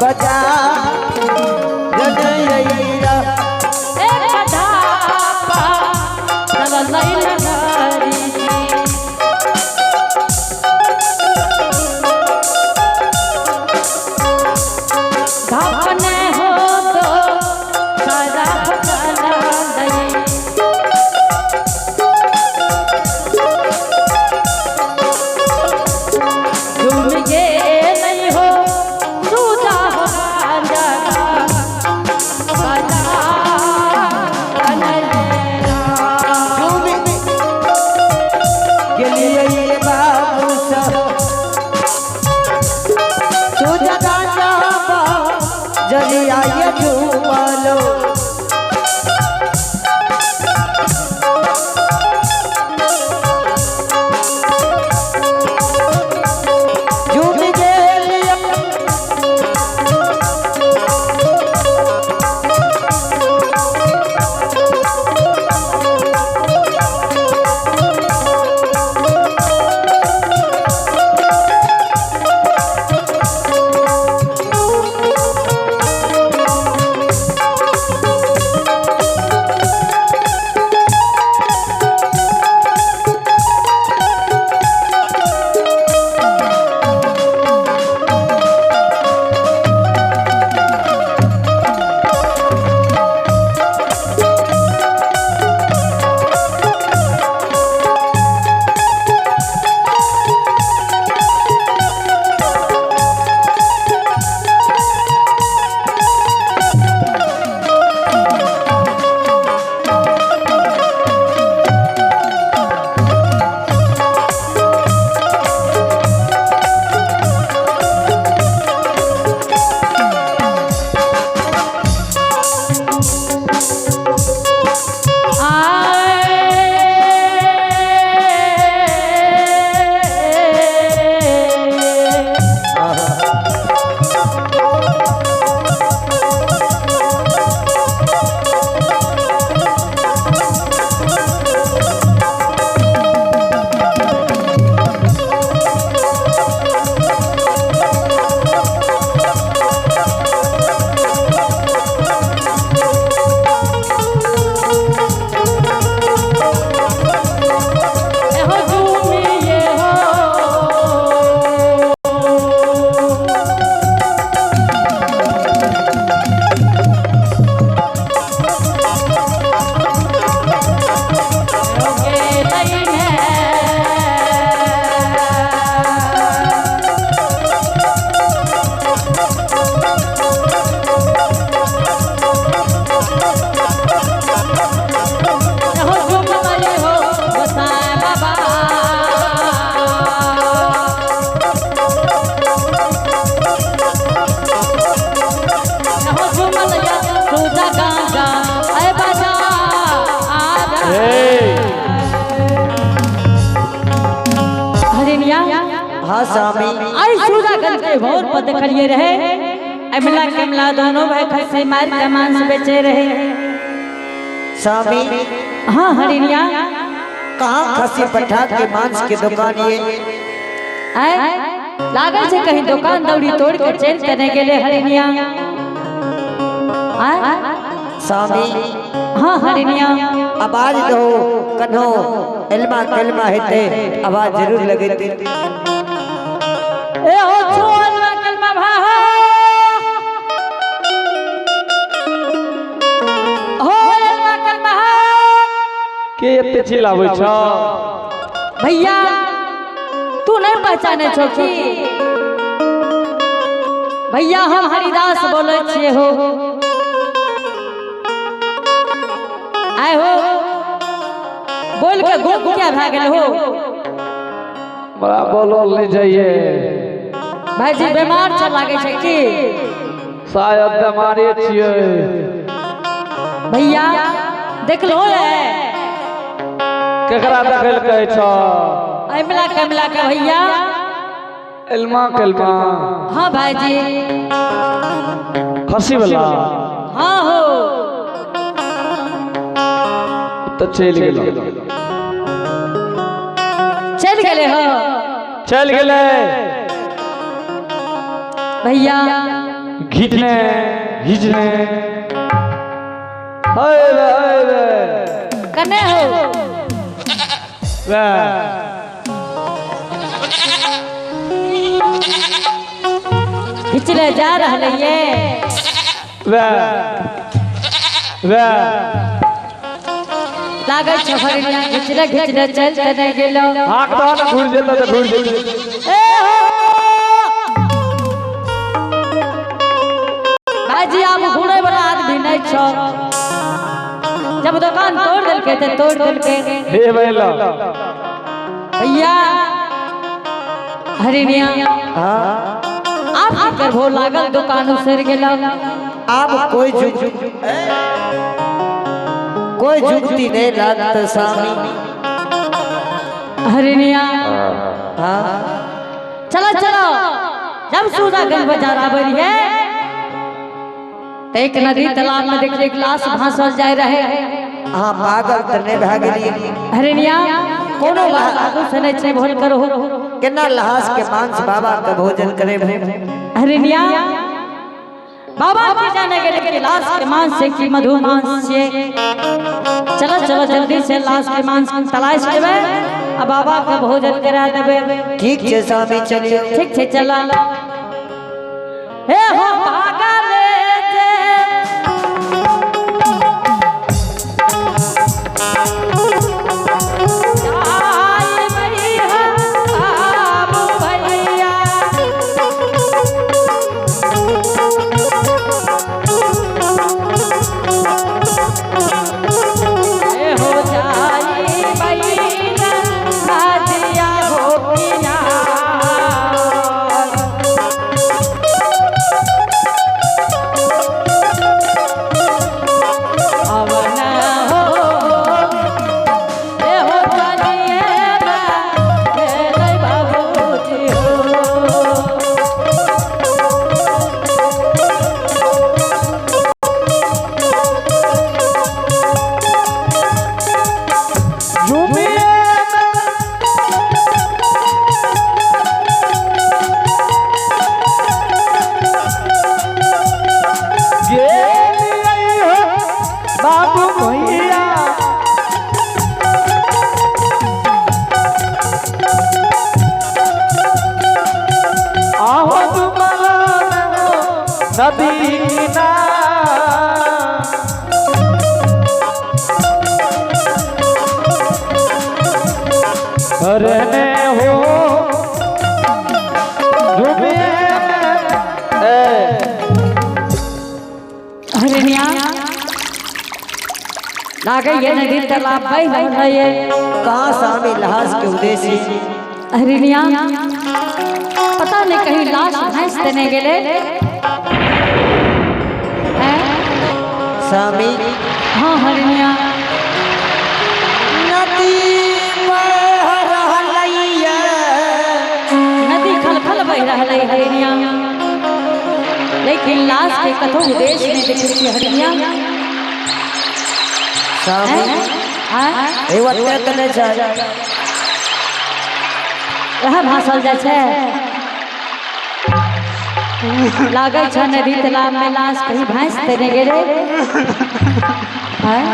बजा रनैरा। एक धापा चललै न हरिजी। धाप न हो तो सारा चललै। झूम गेलै हो सुजा हो गांजा बजा कन्हैया। झूमि गेलियै बाबू सब सुजा गांजा बा जरिया ये झूमलो। झूमि गेलियै आए हो झूमिए हो। हो झूमले हो गोसाई बाबा। हो झूमलिया सूजा गांजा ऐ बजा आ। हरिनिया। हाँ स्वामी। आई सूजागंज के भोर पर देखलिए रहे, अमला कमला दोनों भाई खस्सी मार के मांस बेचे रहे। स्वामी। हाँ हरिनिया। कहाँ खसी पठा के मांस के दुकान ये? आय लागल छै कहीं दुकान दौड़ी तोड़ के चलि त नहि गेलै हरिनिया। आय। स्वामी। हाँ हरिनिया। आवाज दो कन्हो एल्मा कलमा हेते आवाज जरूर लगेते। ए हो छो अलमा कलमा भा हो अलमा कलमा। के एते चिल्लाबै छ? भैया तू नहीं पहचाने छो की? भैया हम हरिदास बोले छिए हो। आय हो बोल के गुम क्या भए गेल हो? बड़ा बोलल नहीं जाइए। भाईजी बीमार छ लागे छै की? शायद बीमारे छियै। भैया देखलो है? केकरा देखल कहै छ? अमला कमला के भैया। एल्मा कलमा? हाँ भाईजी। खसी वाला? हाँ हो। तऽ चलि गेल। चलि गेले हो? चलि गेलै। भैया। घिचने घिचने हाय रे हाय रे कने हो वे घिचले जा रहले ये वे वे लागै छौ हरिणिया घिचले घिचले चल त नहीं गेलो। हाक दो ना घुर जेता त घुर जेता। ए हो भाईजी आब घुरे वाला आदमी नहीं छौ। जब दुकान तोड़ देलके त तोड़ देलके। हे भैया भैया हरिणिया हाँ आप की करबो लागल दुकान उसर गेलो। अब कोई जुगती नहीं लागत स्वामी। हरिणिया हाँ चलो चलो जब सूजागंज बाजार आवे रहिए तो एक नदी तालाब में देखिए गिलास भासल जाए रहे। हाँ पागल त नहीं भए गेलिए। हरिणिया कोनो बात आगू से नहीं छै भोल करो। केना लहास के मांस बाबा के भोजन करे। हरिणिया बाबा की जाने गेले कि लाश के मांस से की मधु मांस छे। चलो चलो जल्दी से लाश के मांस तलाश लेबे आ बाबा के भोजन करा देबे। ठीक छै स्वामी चलियो। ठीक छै चला। हे हो पागल जे जाय भैया बाबू भैया हे हो जाई भैया नदिया हो किनार। अवन हो ए हो चलिए भेलै बाबूजी हो। बाबू भैया आहो नदी किनार हरने हो झूमे ए हरिणिया लागे ये नदी तालाब बहि रहल ये। कहाँ स्वामी लहास के उद्देश्य। हरिणिया पता नहीं कहीं लाश भैंस देने गेले हैं? स्वामी हाँ हरिणिया नदी बह रहलैया। नदी खलखल बहि रहल है हरिणिया लेकिन लाश के कतहु उद्देश्य नहीं देखे छियै हरिणिया। स्वामी हैं? हे ओते त नहीं छै। वएह भासल जाइ छै। लागै छै नदी तालाब में लाश कहीं भैंस देने गेले हैं?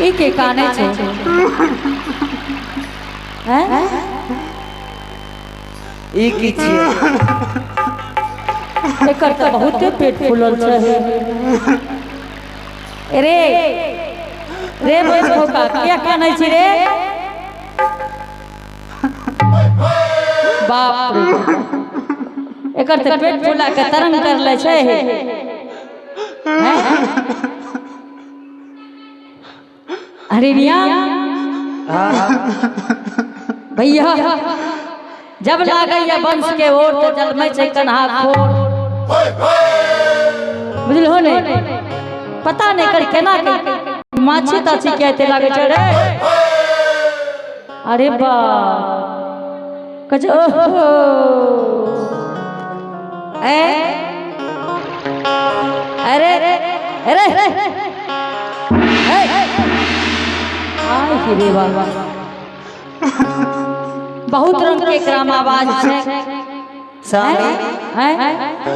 ई के काने छै हैं? ई की छियै? एकर तऽ बहुते पेट फूलल छै। रे रे बचपौका किया कानै छी रे? बाप रे एकर तऽ पेट फुला के तरंग करले छै। हैं? हरिणिया हाँ भैया जब लागैया वंश के ओर तो जलमै छै कन्हा खोर। बुझलहो ने? पता नहीं कर केना के माछी ताछी के एते लागै छै रे। अरे बा कहै छै ओहो ए अरे अरे ए आय रे बाबा बहुत रंग के एकरा में आवाज छै। स्वामी हैं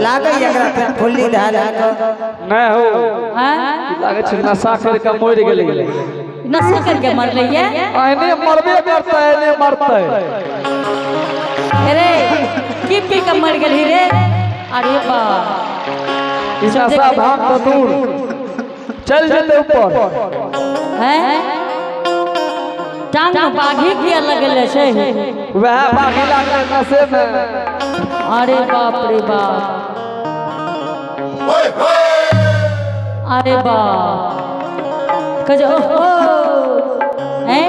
लागै एकरा फेर फुल्ली धए धए कऽ। नहीं हो। हैं? लागे छै नशा करके मर गेलै। नशा करके मरलै ये। एने मरबे करतै, एने मरतै। अरे की पी के मर गेली रे? अरे बा, ई नशा भांग तो दूर चल जेतै ऊपर। हैं? टांग में बाघी किया लगल छै? वह बाघी लागल नशे में। अरे बाप रे बाप, अरे बाप कहो ओहो। हैं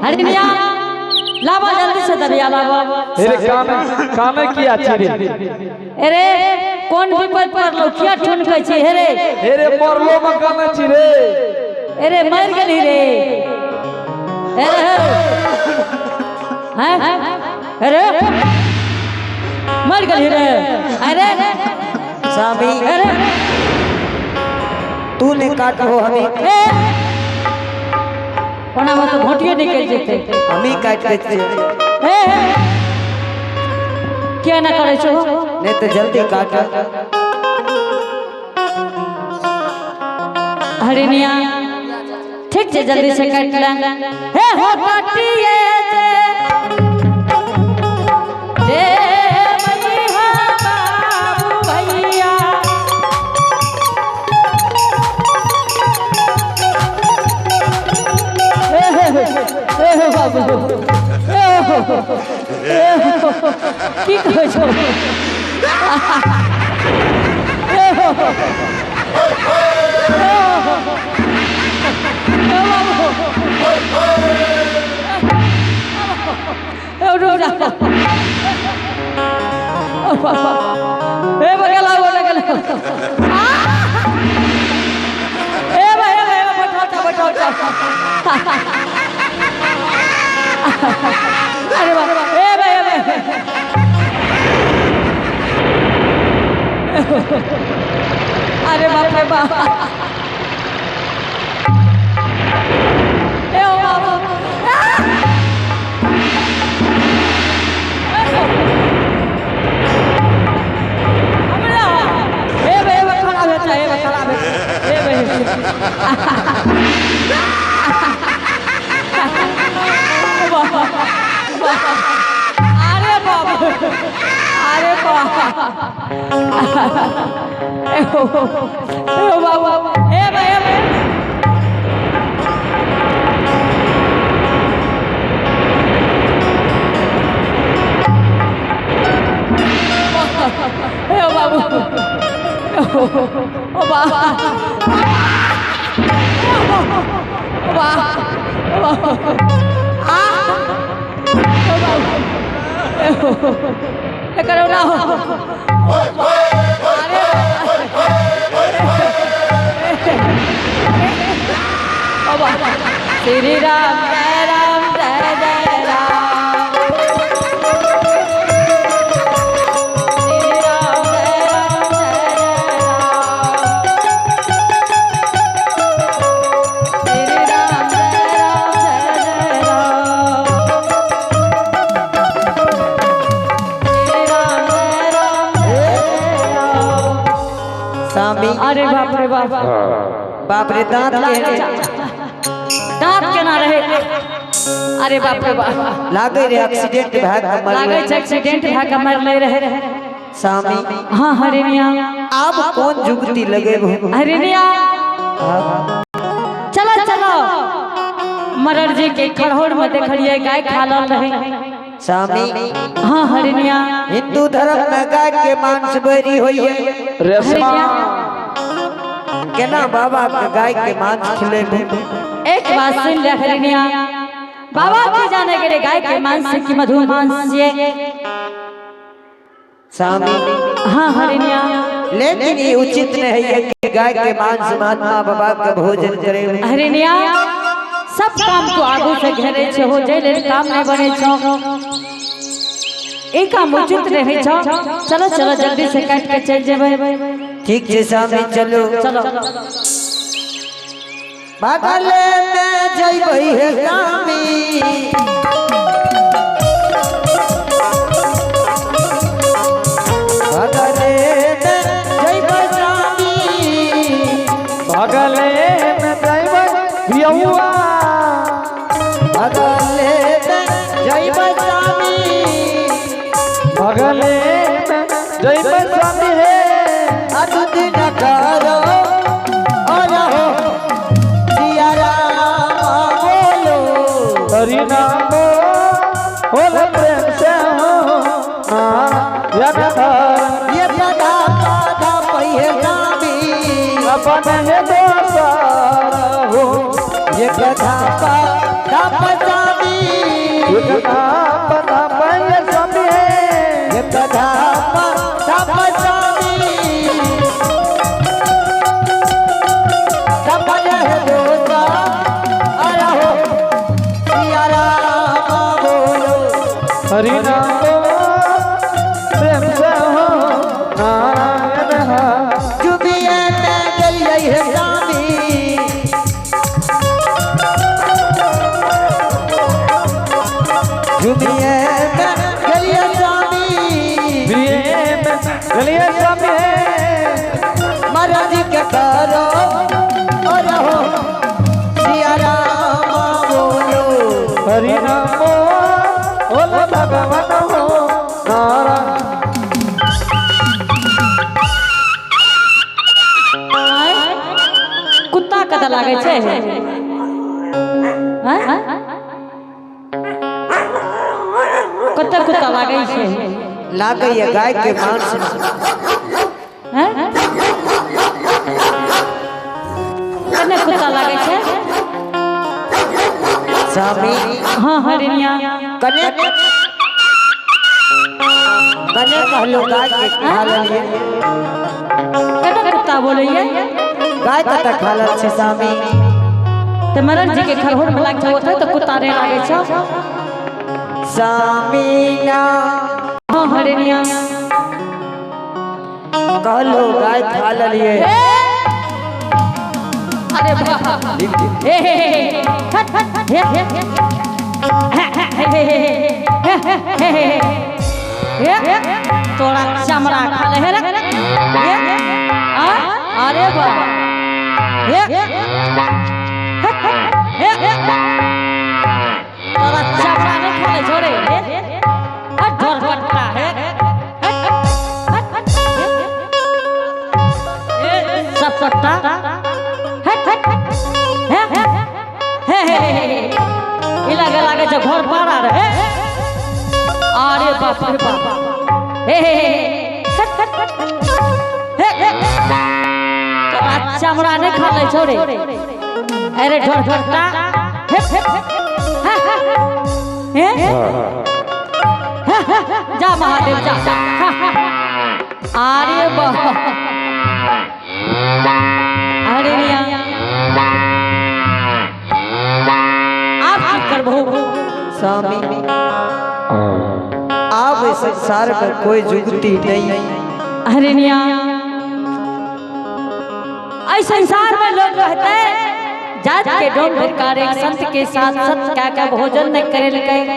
हरिनिया, लावा जल्दी से दरिया लावा। अरे काने काने किया छी रे? अरे कौन विपद पर लो किया ठुनकै छी हे रे? अरे मरलो में काने छी रे। अरे मर गेली रे। अरे हैं, अरे मर गेली रे। अरे स्वामी, अरे तू ने काटहो हमी। ए ओना में तो घोटिए निकल जेते। हमी काट दै छियै। ए किया ना करै छो? नहीं तो जल्दी काट। हरिनिया ठीक छै, जल्दी से काट ले। हे हो काटिए जे जे मैया बाबू भैया। हे हे हे हे बाबू, हे हो, हे हो, की कहै छौ? हे हो, हे हो, हे बाबू, हे रुक जा। ओ बाबा, हे बगल आओ, बगल आओ। ए भाई, ए भाई, बैठाओ जा, बैठाओ जा। अरे बाबा, ए भाई, ए भाई। अरे बाप रे बाप। ए ओ बाबा। हमरा ए भाई, ए भाई, खड़ा भे जा, ए भाई, खड़ा भे। ए भाई। अरे बाप, अरे बाप। ए ओ, ए ओ बाबा, ए भाई, ए भाई। ए ओ बाबू, ओ बाबा, ओ बाबा, ओ बाबा, आ, ओ बाबू, ए हो, ए करो ना हो। अरे ओ बाबा, श्री राम जय राम जय जय राम। श्री राम जय राम जय जय राम। श्री राम जय राम जय जय राम। श्री राम जय राम जय जय राम। स्वामी। अरे बाप रे बाप। बाप रे, दांत के दांत केना रहे? अरे बाप रे बाप। लागे रे एक्सीडेंट भए के मरलै। लागे छै एक्सीडेंट भए के मरलै रहे। स्वामी। हाँ हरिनिया। आब कौन जुगती लगेबो? हरिनिया चलो चलो, मरर जी के खड़होर में देखलिए गाय खालल रहे। स्वामी। हाँ हरिनिया। हिंदू धर्म में गाय के मांस बैरी होइए। रेशमा। केना बाबा के गाय के मांस खिलेबो? एक बात सुन ले हरिनिया, बाबा की जाने के लिए गाय के मांस की मधु मांस ये। स्वामी। हाँ हरिनिया। लेकिन ये उचित नहीं है कि गाय के मांस महात्मा बाबा के भोजन करे। हरिनिया सब काम तो आगू से घेरे छे हो, जे लेल काम नहीं बने छो, ई काम उचित नहीं छो। चलो चलो जल्दी से काट के चल जेबै। ठीक छै स्वामी, चलो चलो। बगल में जइबै हे स्वामी, बगल जय स्वामी है। अदुत न करो और हो सिया राम बोलो। हरि नाम बोल प्रेम से हो नारायण हरि। ये पदा पदा पहिए स्वामी अपन है दोसार हो। ये कथा पदा स्वामी। एक पदा पहले स्वामी है। ये कथा पदा स्वामी। सफल है दोसा और हो सिया राम बोलो। हरि नाम प्रेम से हो नारायण हरि। जुबिए में गलिए है स्वामी। जुबिए में गलिए स्वामी। प्रेम गलिए स्वामी है। महाराज के करो और हो सिया राम बोलो। हरि नाम बोल भगवान हो नारायण। आँय? कुत्ता कतऽ लागै छै आँय? कतऽ कुत्ता लागै छै? लागैया गाय के मांस। आँय? कने कुत्ता लागै छै? स्वामी। हाँ हरिणिया। कने कने कहलो गाय के खा लेलिए। कने कुत्ता बोलैया? गाय कतऽ खा लेल छै स्वामी? तऽ मरण जी के खरहोर में लाग छै ओतऽ तऽ कुत्ता नहि लागै छै। स्वामी ना। हाँ हरिणिया। कहलो गाय खा लेलिए। अरे वाह, हे हे हे हट हट हे हे हे हे हे हे हे हे तोरा चमड़ा खा ले हे रे हे आ अरे वाह हे हे हे तोरा चमड़ा नहीं खा ले छोड़े हे हट ढोर पट्टा हे हट हट हे सब पट्टा हट हट हे हे हे हे हे ई लागे लागे छै घर पारा रे। अरे बाप रे बाप, हे हे हे हट हट हे हे तोरा चमड़ा नहीं खा ले छोड़े। अरे ढोर पट्टा हे हे हे जा महादेव जा। अरे बाप, अरे मियां आप की करबो? स्वामी, आप इस संसार में कोई जुगती नहीं। अरे मियां, ऐ संसार में लोग कहते हैं जात के डोम फिरकार एक संत के साथ सत क्या क्या भोजन नहीं करे लगे।